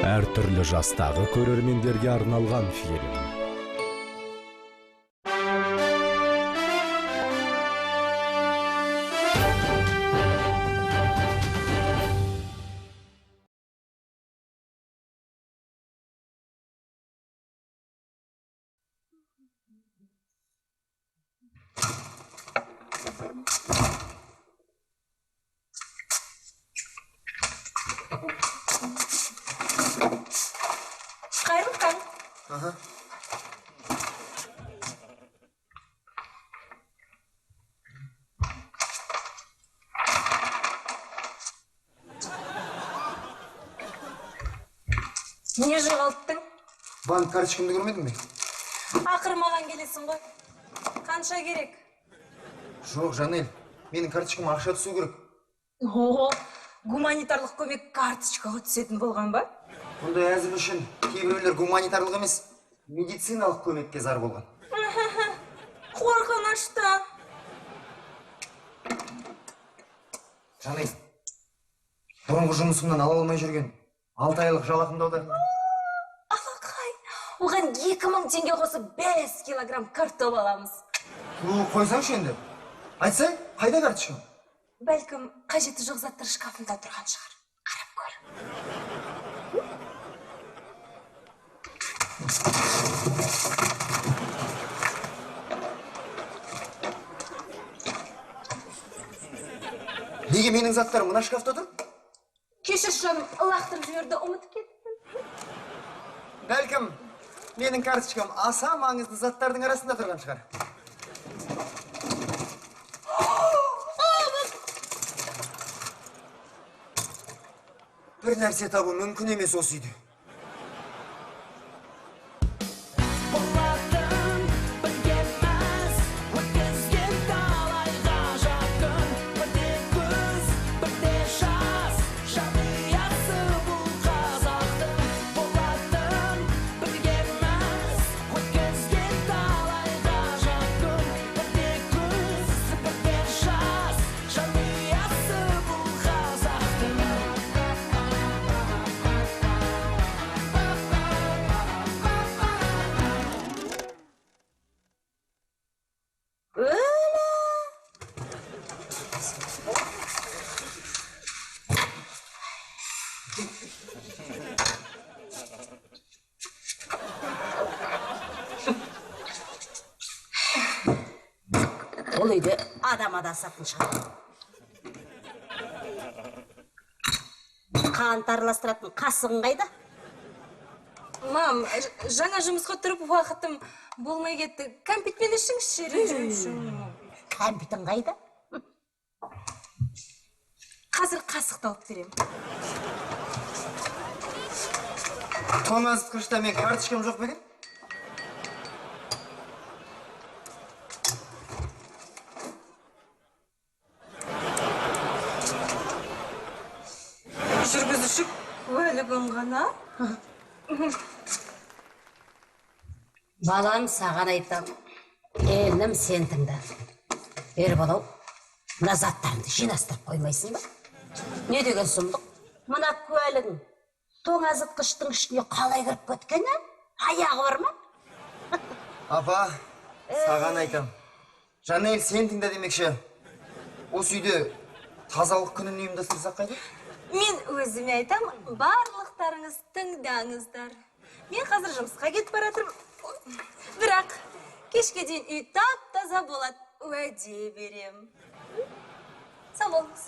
Әртүрлі жастағы көрермендерге арналған фильм. Қайырлы таң. Аха. Не жоғалттың? Банк карточкамды көрмедің бе? Ақыры маған келесің ғой. Қанша керек? Жоқ, Жанель, менің карточкама ақша түсу керек. О, гуманитарлық көмек карточкаға түсетін болған ба? Бұндай әзіл үшін кейбіреулер гуманитарлық емес, медициналық көмекке зар болған. Қорқынышты. Жанель, бұрынғы жұмысымнан ала алмай жүрген 6 айлық жалақымды аудар. Алақай, оған 2000 теңге қосып 5 килограмм картоп аламыз. Ту, қойсаңшы енді. Айтсай, қайда карточкам? Бәлкім, қажеті жоқ заттар шкафында тұрған шығар. Қарап көр. Неге менің заттарым мына шкафта тұр? Кешірші жаным, лақтырып жіберді, ұмытып кеттім. Бәлкім, менің карточкам аса маңызды заттардың арасында тұрған шығар. Бір нәрсе табу мүмкін емес осы үйде. Болатын біргеміз, өткізген талай ғажап күн. Бірде күз, бірде жаз, жанұясы бұл қазақтың. Болатын біргеміз, өткізген талай ғажап күн. Бірде күз, бірде жаз, жанұясы бұл қазақтың. Ол үйде адам адасатын шығар. Қант араластыратын қасығың қайда? Мам, жаңа жұмысқа тұрып уақытым болмай кетті. Кәмпитпен ішіңізші, ренжімеңізші. Кәмпитің қайда? Қазір қасық тауып беремін. Тоңазытқышта мен карточкам жоқ па екен? Жүргізуші куәлігің ғана. Балам, саған айтам. Інім, сен тыңда. Ербол-ау, мына заттарыңды жинастырып қоймайсың ба? Не деген сұмдық? Мына куәлігің тоңазытқыштың ішіне қалай кіріп кеткен, ә? Аяғы бар ма? Апа, саған айтам. Жанель, сен тыңда демекші. Осы үйде тазалық күнін ұйымдастырсақ қайда? Мен өзіме айтам, барлықтарыңыз тыңдаңыздар. Мен қазір жұмысқа кетіп бара жатырмын. Бірақ кешке дейін үй тап-таза болады, уәде берем. Сау болыңыз.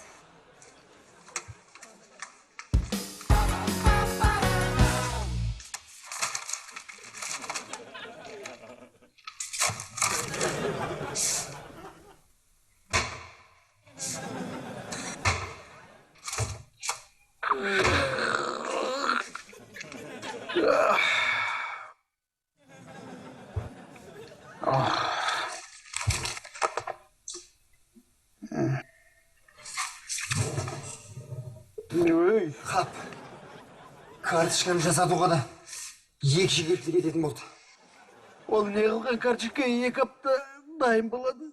Ой, қап. Карточканы жасатуға да 2 жігітті кететін болды. Ол не қылған карточка 2 апта дайын болады.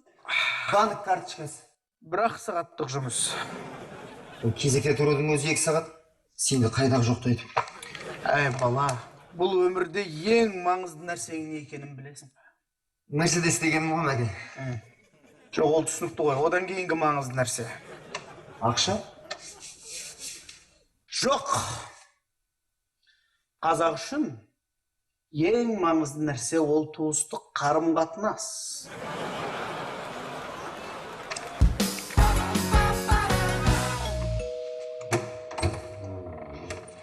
Банк карточкасы. Бір-ақ сағаттық жұмыс. Ол кезекте тұрудың өзі 2 сағат. Сенде қайдағы жоқты айтып. Әй, бала, бұл өмірде ең маңызды нәрсенің не екенін білесің бе? Мерседес дегенім ғой, Мәке. Жоқ, ол түсінікті ғой. Одан кейінгі маңызды нәрсе. Ақша? Жоқ. Қазақ үшін ең маңызды нәрсе ол туыстық қарым-қатынас.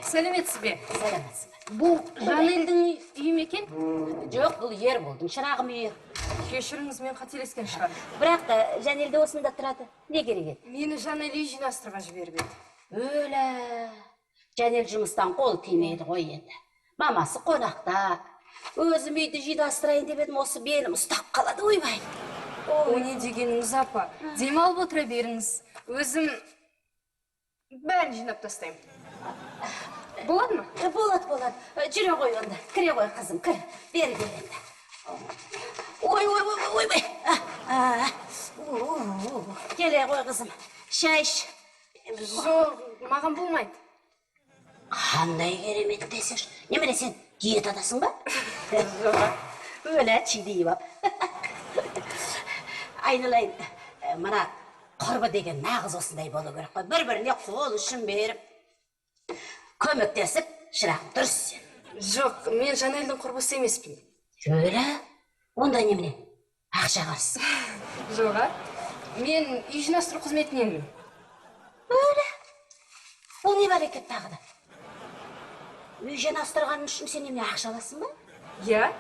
Сәлеметсіз бе? Сәлеметсіз бе? Бұл Жанелдің үйі ме екен? Жоқ, бұл Ерболдың шырағым үйі. Кешіріңіз, мен қателескен шығар. Бірақ та Жанел де осында тұрады. Не керек еді? Мені Жанел үй жинастыруға жіберіп еді. Өлә, Жанел жұмыстан қол тимейді ғой енді. Мамасы қонақта. Өзім үйді жинастырайын деп едім, осы белім ұстап қалады, ойбай. О, не дегеніңіз, апа? Демалып отыра беріңіз. Өзім бәрін жинап тастаймын. Болады ма? Болады, болады. Жүре ғой онда. Кіре ғой, қызым, кір. Бері кел енді. Ой, ой, ой, ой, ой. Келе ғой, қызым. Шай іш. Жоқ, маған болмайды. Қандай керемет десеші. Немене, сен диетадасың ба? Жоқ. Өлә, чидейіп ап. Айналайын, мына құрбы деген нағыз осындай болу керек қой. Бір-біріне қол ұшын беріп, көмектесіп, шырағым, дұрыс сен. Жоқ, мен Жанелдің құрбысы емеспін. Өлә, онда немене? Ақша қарсы. Жоқ, а? Мен үй жинастыру қызметіненмін. Өлә, ол не бар екен тағы да? Үй жинастырған үшін сен немене ақша аласың ба? Иә.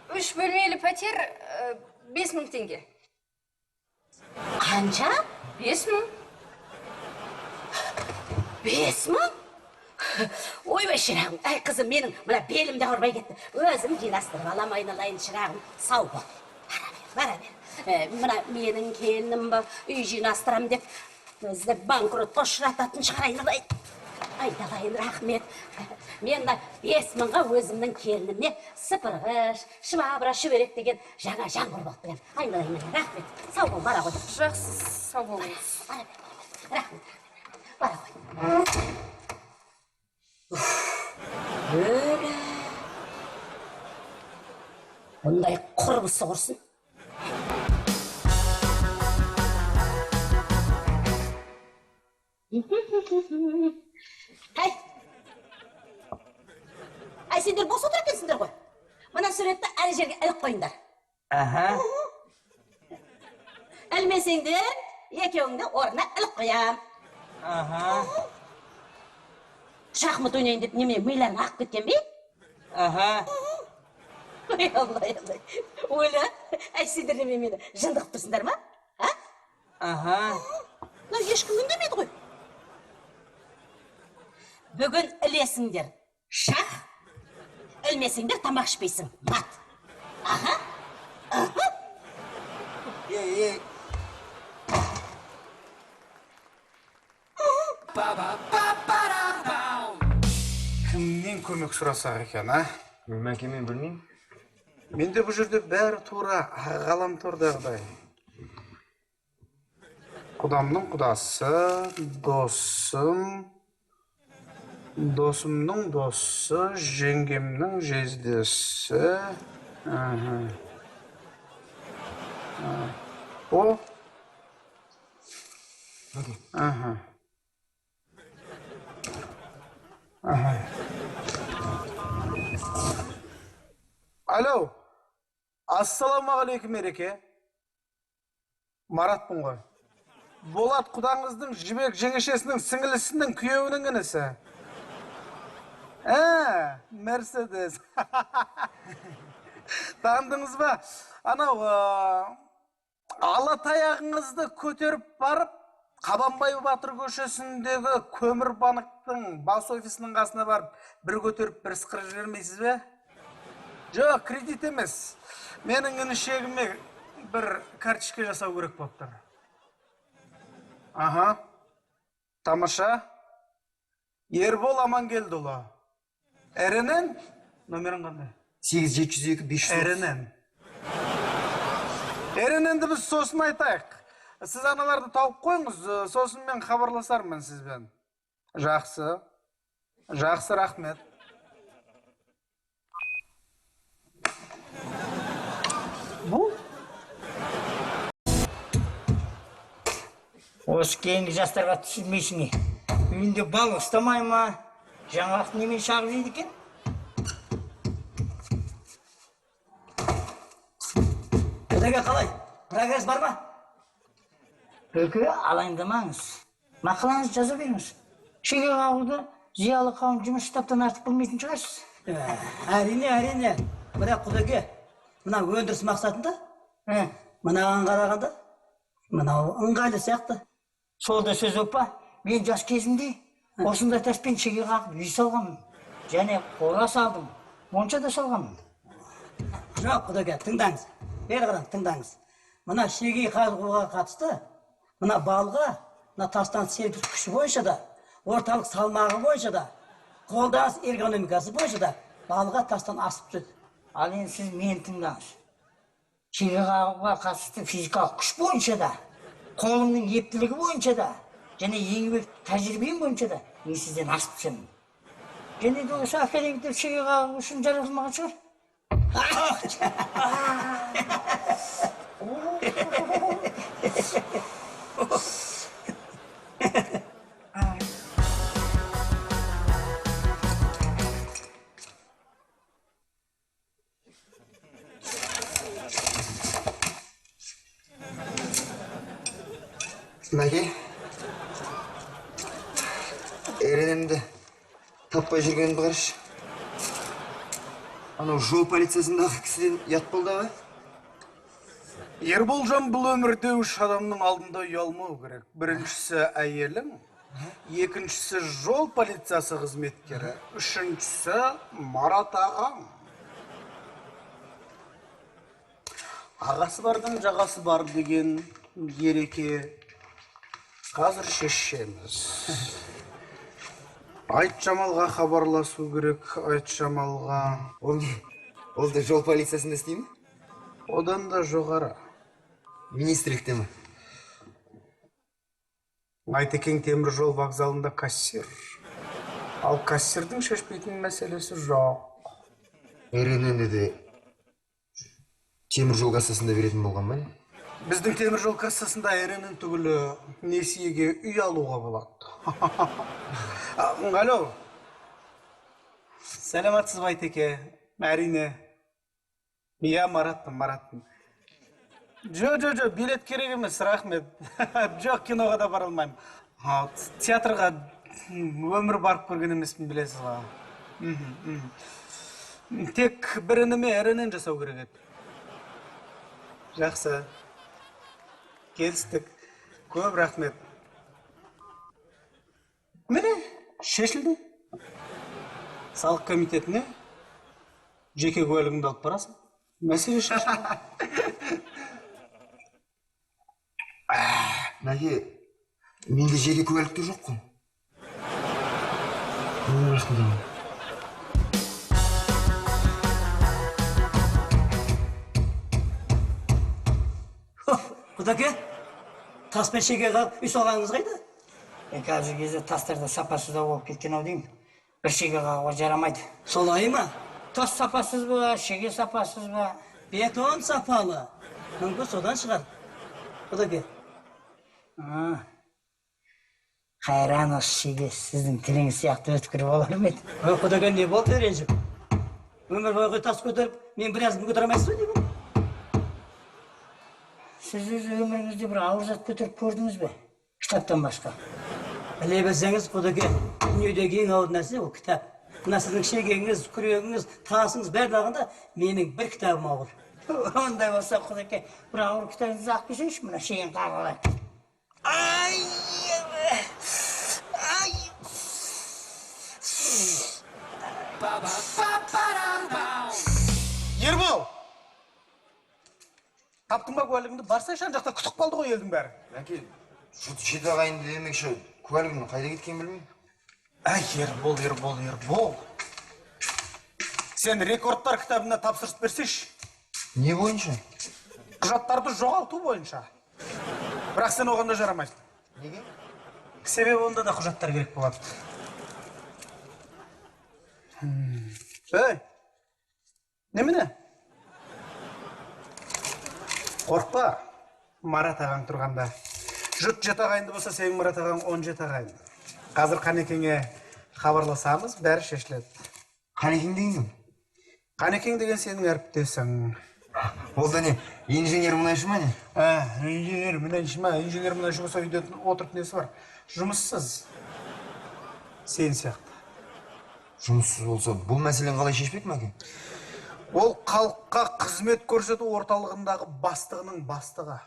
3 бөлмелі пәтер 5000 теңге. Қанша? 5000. 5000? Ойбай, шырағым, әй қызым, менің мына белім де ауырмай кетті. Өзім жинастырып алам, айналайын шырағым, сау бол. Бара бер, бара бер. Мына менің келінім ба, үй жинастырам деп бізді банкротқа ұшырататын шығар, айналайын. Айналайын, рахмет. Мен мына 5000-ға өзімнің келініме сыпырғыш, швабра, шүберек деген жаңа жаңбыр болып беремін. Айналайын, міне, рахмет. Сау бол, бара ғой. Жақсы, сау болыңыз. Бара бер, бара бер. Рахмет, бара ғой. Өлә. Бұндай құрбысы құрсын. Әй! Әй, сендер бос отыр екенсіңдер ғой. Мына суретті әр жерге іліп қойыңдар. Аха. Ілмесеңдер, екеуіңді орнына іліп қоям. Аха. Шахмат ойнайын деп немене миларың ағып кеткен бе? Аха. Ой, Алла, Алла. Ойла, әй, сендер немене мені жынды қылып тұрсыңдар ма? А? Аха. Мынау ешкім үндемеді ғой. Бүгін ілесіңдер шах, ілмесеңдер тамақ ішпейсің. Мат. Аха. Аха. Ей, ей. Кімнен көмек сұрасақ екен, а? Мәке, мен білмеймін. Менде бұл жерде бәрі тура ғаламтордағыдай. Құдамның құдасы, досым, досымның досы, жеңгемнің жездесі. О. Аха. Аха. Алло. Ассалаумағалейкум, Ереке. Маратпын ғой. Болат құдаңыздың Жібек жеңешесінің сіңілісінің күйеуінің інісі. Мерседес. Таныдыңыз ба? Анау, ала таяғыңызды көтеріп барып, Қабанбай батыр көшесіндегі көмір банктың бас офисінің қасына барып, бір көтеріп, бір сықырып жібермейсіз бе? Жоқ, кредит емес. Менің інішегіме бір карточка жасау керек болып тұр. Аха. Тамаша. Ербол Амангелдіұлы. РНН номерің қандай? 8 702 500. РНН. РНН-ді біз сосын айтайық. Сіз аналарды тауып қойыңыз, сосын мен хабарласармын сізбен. Жақсы. Жақсы, рахмет. Осы кейінгі жастарға түсінбейсің не? Үйінде балық ұстамай ма? Жаңғақты немен шағып жейді екен? Құдеке қалай? Прогресс бар ма? Көке, алаңдамаңыз. Мақалаңызды жаза беріңіз. Шеге қағуды зиялы қауым жұмыс штабтан артық білмейтін шығарсыз. Әрине, әрине. Бірақ Құдеке, мына өндіріс мақсатында, мынаған қарағанда, мынау ыңғайлы сияқты. Сол да сөз опа. Мен жас кезімде осындай таспен шеге қағып үй салғанмын. Және қора салдым, монша да салғанмын. Жоқ, Құдеке, тыңдаңыз. Бері қараңыз, тыңдаңыз. Мына шеге қағуға қатысты, мына балға, мына тастан серпіс күші бойынша да, орталық салмағы бойынша да, қолданыс эргономикасы бойынша да балға тастан асып түседі. Ал енді сіз мені тыңдаңыз. Шеге қағуға қатысты физикалық күш бойынша да, қолымның ептілігі бойынша да, және еңбек тәжірибем бойынша да мен сізден асып түсемін. Және де осы академиктер шеге қағу үшін жаратылмаған шығар. Мәке, РНН-ді таппай жүргенімді қарашы. Анау жол полициясындағы кісіден ұят болды ма? Ерболжан, бұл өмірде үш адамның алдында ұялмау керек. Біріншісі әйелің, екіншісі жол полициясы қызметкері, үшіншісі Марат ағаң. Ағасы бардың жағасы бар деген ереке қазір шешеміз. Айтжамалға хабарласу керек, Айтжамалға. Ол не? Ол да жол полициясында істей ме? Одан да жоғары. Министрлікте ме? Айтекең темір жол вокзалында кассир. Ал кассирдің шешпейтін мәселесі жоқ. РНН-ді де темір жол кассасында беретін болған ба не? Біздің темір жол кассасында РНН түгілі несиеге үй алуға болады. Алло. Сәлеметсіз бе, Айтеке? Әрине. Иә, Маратпын, Маратпын. Жо, жо, жо, билет керек емес, рахмет. Жоқ, киноға да бара алмаймын. Театрға өмір барып көрген емеспін, білесіз ғой. Тек бір ініме РНН жасау керек еді. Жақсы. Келістік. Көп рахмет. Міне, шешілді. Салық комитетіне жеке куәлігіңді алып барасың. Мәселе шешілді. Мәке, менде жеке куәлік те жоқ қой. Рахмет. Құдеке, таспен шеге қағып үй салғаныңыз қайда? Қазіргі кезде тастар да сапасыз болып кеткен ау деймін. Бір шеге қағуға жарамайды. Солай ма? Тас сапасыз ба, шеге сапасыз ба? Бетон сапалы. Мүмкін содан шығар. Құдеке. Қайран осы шеге сіздің тіліңіз сияқты өткір болар ма еді? Құдеке, не болды ренжіп? Өмір бойы тас көтеріп, мен біразын көтере алмайсыз ба деймін? Сіз өз өміріңізде бір ауыр зат көтеріп көрдіңіз бе? Кітаптан басқа. Біле білсеңіз, Құдеке, дүниедегі ең ауыр нәрсе ол кітап. Мына сіздің шегеңіз, күрегіңіз, тасыңыз бәрін алғанда менің бір кітабым ауыр. Ондай болса, Құдеке, бір ауыр кітабыңызды алып келсеңізші, мына шегені қағып алайық. Ай! Ай! Ербол! Таптың ба куәлігіңді? Барсайшы, ана жақта күтіп қалды ғой елдің бәрі. Мәке, жеті ағайынды демекші, куәлігімнің қайда кеткенін білмеймін. Әй, Ербол, Ербол, Ербол. Сен рекордтар кітабына тапсырыс берсейші. Не бойынша? Құжаттарды жоғалту бойынша. Бірақ сен оған да жарамайсың. Неге? Себебі онда да құжаттар керек болады. Ей, немене? Қорықпа, Марат ағаң тұрғанда. Жұрт 7 ағайынды болса, сенің Мұрат ағаң 17 ағайынды. Қазір Қанекеңе хабарласамыз, бәрі шешіледі. Қанекең деген кім? Қанекең деген сенің әріптесің. Ол да не, инженер мұнайшы ма не? Ә, инженер мұнайшы ма? Инженер мұнайшы болса үйде отырып несі бар? Жұмыссыз. Сен сияқты. Жұмыссыз болса, бұл мәселені қалай шешпек, Мәке? Ол халыққа қызмет көрсету орталығындағы бастығының бастығы.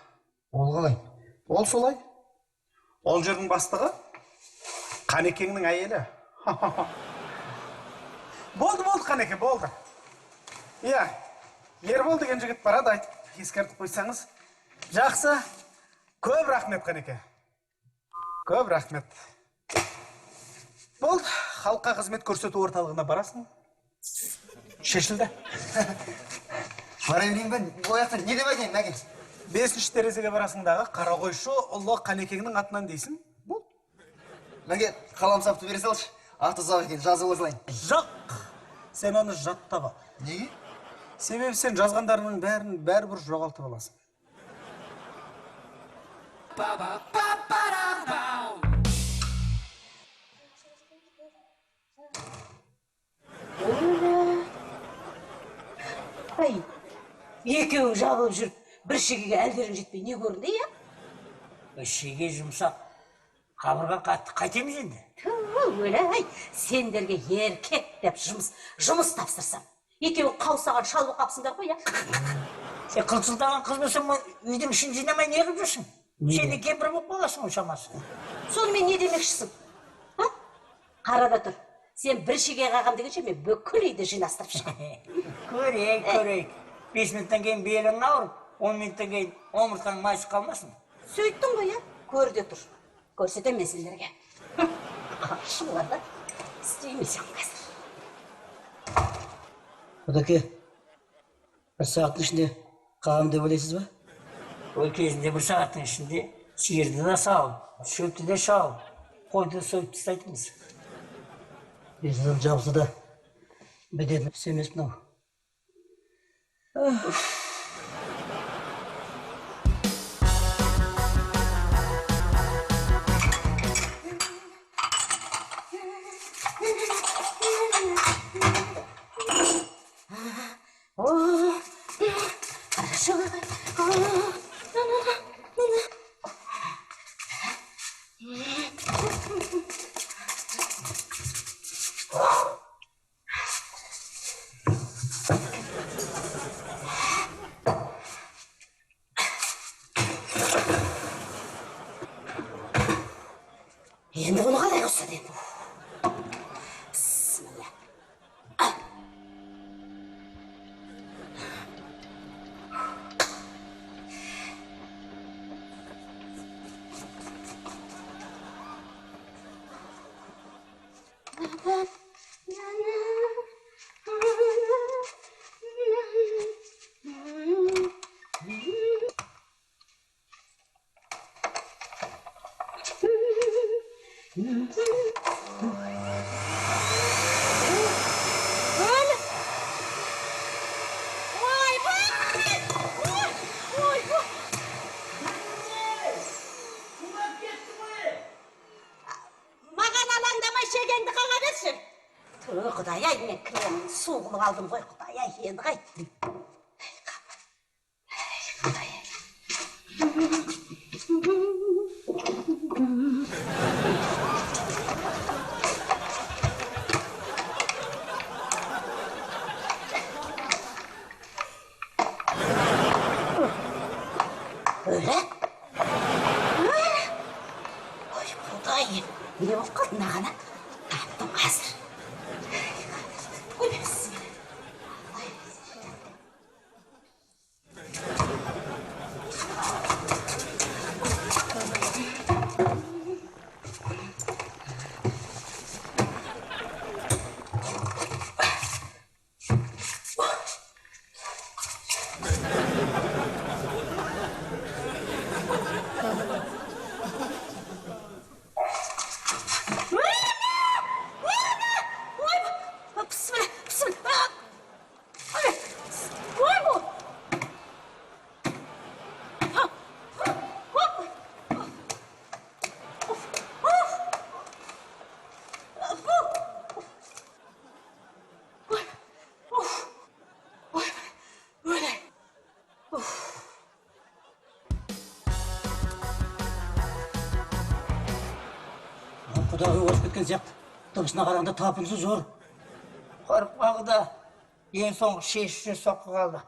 Ол қалай? Ол солай. Ол жердің бастығы Қанекеңнің әйелі. Болды, болды, Қанеке, болды. Иә, Ербол деген жігіт барады, айтып, ескертіп қойсаңыз. Жақсы. Көп рахмет, Қанеке. Көп рахмет. Болды, халыққа қызмет көрсету орталығына барасың. Шешілді. Бара берейін бе? Ол жақта не деп айтайын, Мәке? 5-ші терезеге барасың дағы, Қарақойшы ұлы Қанекеңнің атынан дейсің. Болды. Мәке, қаламсапты бере салшы. Аты ұзақ екен, жазып ала салайын. Жоқ, сен оны жаттап ал. Неге? Себебі сен жазғандарыңның бәрін бәрібір жоғалтып аласың. Ай, екеуің жабылып жүріп, бір шегеге әлдерің жетпей не көрінді, иә? Шеге жұмсақ, қабырға қатты, қайтеміз енді? Ту, өләй, сендерге еркек деп жұмыс тапсырсам. Екеуің қаусаған шал болып қапсыңдар ғой, иә? Сен қылшылдаған қыз болсаң, үйдің ішін жинамай не қылып жүрсің? Сен де кемпір болып қаласың ғой шамасы. Сонымен не демекшісің? А? Қара да тұр. Сен бір шеге қағам дегенше мен бүкіл үйді жинастырып шығамын. Көрейік, көрейік. 5 минуттан кейін белің ауырып, 10 минуттан кейін омыртқаң майысып қалмасын. Сөйттің ғой, иә? Көр де тұр. Көрсетемін мен сендерге. Қаршылар да істеймін сен қазір. Құдеке, бір сағаттың ішінде қағам деп ойлайсыз ба? Ол кезінде бір сағаттың ішінде сиырды да сауып, шөпті де шауып, қойды да сойып тастайтынбыз. 5 адам жабылса да бітетін іс емес мынау. О, хорошо. Енді бұны қалай қосады енді? Бісміллә. Өлі! Ойбай! Ой, ойбай! Маған алаңдамай шегеңді қаға берші. Ту, Құдай-ай, мен кілемін су қылып алдым ғой, Құдай-ай, енді қайттым. Ай, қапа. Ай, Құдай-ай. Өлі? Өлі? Ой, Құдай, не болып қалды мынаған, а? Таптым қазір. Ой, бісміллә. Ой, бісміллә, бісміллә. Ой, ой, бұл. Құдағи озып кеткен сияқты. Дыбысына қарағанда талпынысы зор. Қорықпа, құда. Ең соңғы шешуші соққы қалды.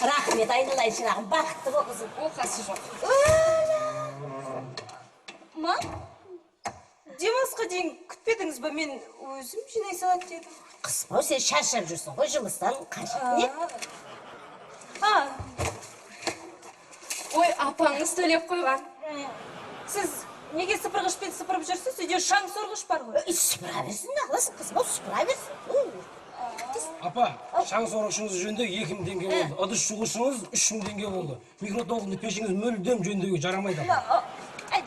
Рахмет, айналайын шырағым, бақытты бол қызым. Оқасы жоқ. Мам, демалысқа дейін күтпедіңіз ба? Мен өзім жинай салады дедім. Қызым, сен шаршап жүрсің ғой жұмыстан, қажет не? А, Ой, апаңыз төлеп қойған. Сіз неге сыпырғышпен сыпырып жүрсіз? Үйде шаң сорғыш бар ғой. Сыпыра берсін, нағыласың, қызым, сыпыра берсін. Апа, шаң сорғышыңыз жөндеу 2000 теңге болды. Ыдыс жуғышыңыз 3000 теңге болды. Микротолқынды пешіңіз мүлдем жөндеуге жарамайды.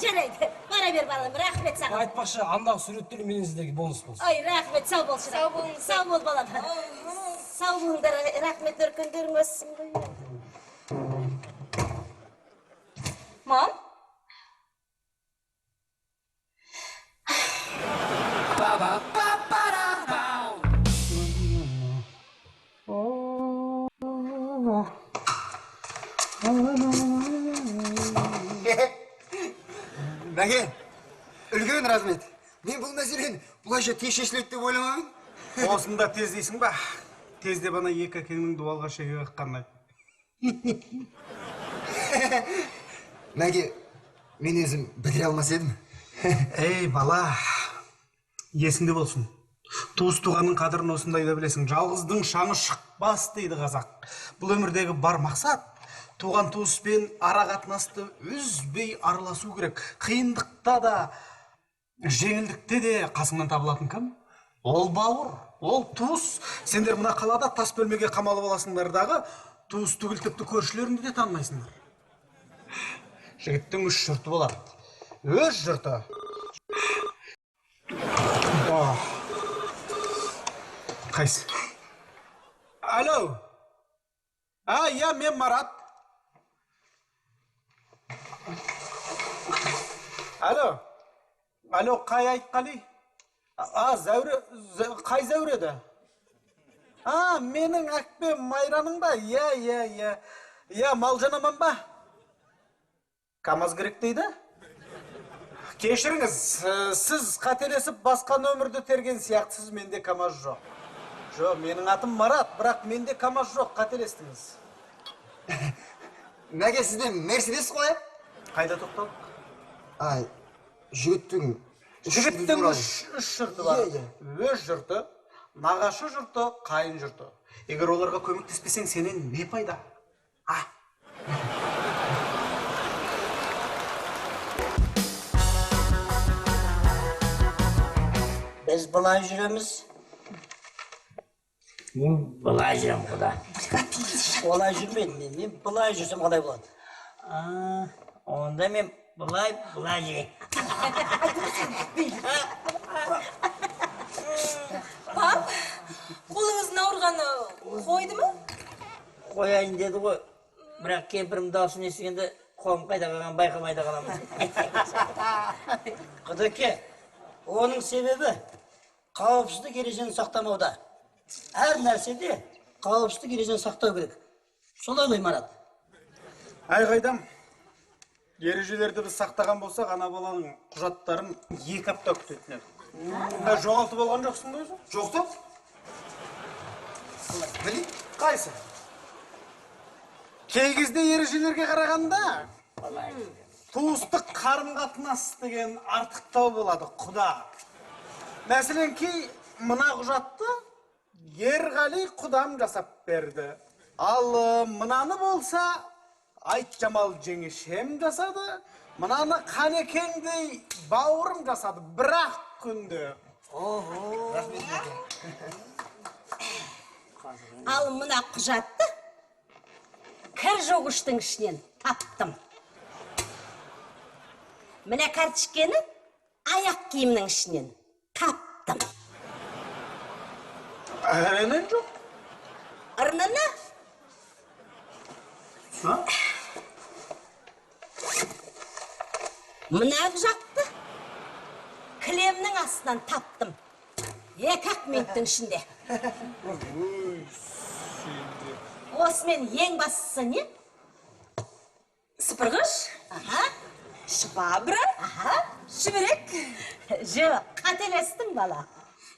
Жарайды, бара бер балам, рахмет саған. Айтпақшы, андағы суреттер менен сіздерге бонус болсын. Ай, рахмет, сау бол шырақ. Сау болыңыз. Сау бол балам. Сау болыңдар, рахмет, өркендерің өссін ғой. Мам? Мәке, үлкен рахмет. Мен бұл мәселені бұлайша тез шешіледі деп ойламаппын. Осында тез дейсің ба? Тез деп ана екі әкеңнің дуалға шеге қаққанын айт. Мәке, мен өзім бітіре алмас едім. Ей, бала, есіңде болсын. Туыс туғанның қадірін осындайда білесің. Жалғыздың шаңы шықпас дейді қазақ. Бұл өмірдегі бар мақсат туған туыспен ара қатынасты үзбей араласу керек. Қиындықта да, жеңілдікте де қасыңнан табылатын кім? Ол бауыр, ол туыс. Сендер мына қалада тас бөлмеге қамалып аласыңдар дағы, туыс түгіл тіпті көршілеріңді де танымайсыңдар. Жігіттің үш жұрты болады. Өз жұрты. Қайсы? Алло. А, я, мен Марат. Алло. Алло, қай Айтқали? А, Зәуре, қай Зәуре? А, менің әкпем Майраның ба? Иә, иә, иә. Иә, Малжан аман ба? КамАЗ керек дейді? Кешіріңіз, сіз қателесіп басқа нөмірді терген сияқтысыз, менде КамАЗ жоқ. Жоқ, менің атым Марат, бірақ менде КамАЗ жоқ, қателестіңіз. Мәке, сізде Мерседес қой? Қайда тоқталдық? Ай, жігіттің үш жұрты бар. Өз жұрты, нағашы жұрты, қайын жұрты. Егер оларға көмектеспесең, сенен не пайда? А? Біз былай жүреміз. Мен былай жүремін, құда. Олай жүрмедім мен. Мен былай жүрсем қалай болады? Онда мен былай жүрейін. Пап, қолыңыздың ауырғаны қойды ма? Қояйын деді ғой. Бірақ кемпірім дауысын естігенде қолым қайда қалғанын байқамай да қаламын. Құдеке, оның себебі қауіпсіздік ережені сақтамауда. Әр нәрседе қауіпсіздік ережені сақтау керек. Солай ғой, Марат? Ай қайдам, ережелерді біз сақтаған болсақ, ана баланың құжаттарын 2 апта күтетін едік. Жоғалтып алған жоқсың ба өзі? Жоқ та. Білейін. Қайсы? Кей кезде ережелерге қарағанда туыстық қарым-қатынас деген артықтау болады, құда. Мәселен, кей мына құжатты Ерғали құдам жасап берді. Ал мынаны болса Айтжамал жеңешем жасады, мынаны Қанекеңдей бауырым жасады, бірақ күнде. Ал мына құжатты Кір жуғыштың ішінен таптым. Мына карточкені аяқ киімнің ішінен таптым. РНН жоқ. РНН? Мына жақты кілемнің астынан таптым. 2-ақ минуттың ішінде. Осымен ең бастысы не? Сыпырғыш. Аха. Швабра. Аха. Шүберек. Жоқ, қателестің бала.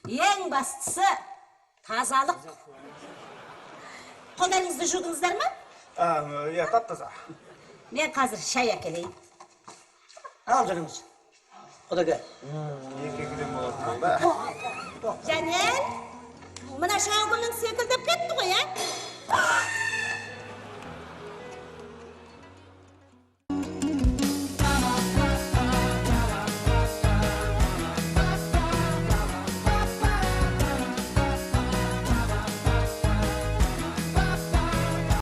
Ең бастысы тазалық. Қолдарыңызды жудыңыздар ма? Иә, тап-таза. Мен қазір шай әкелейін. Ал жүріңіз. Құдеке. Екі екіден болатын болды. Жәнел, мына шәугімнің секілдеп кетті ғой, ә?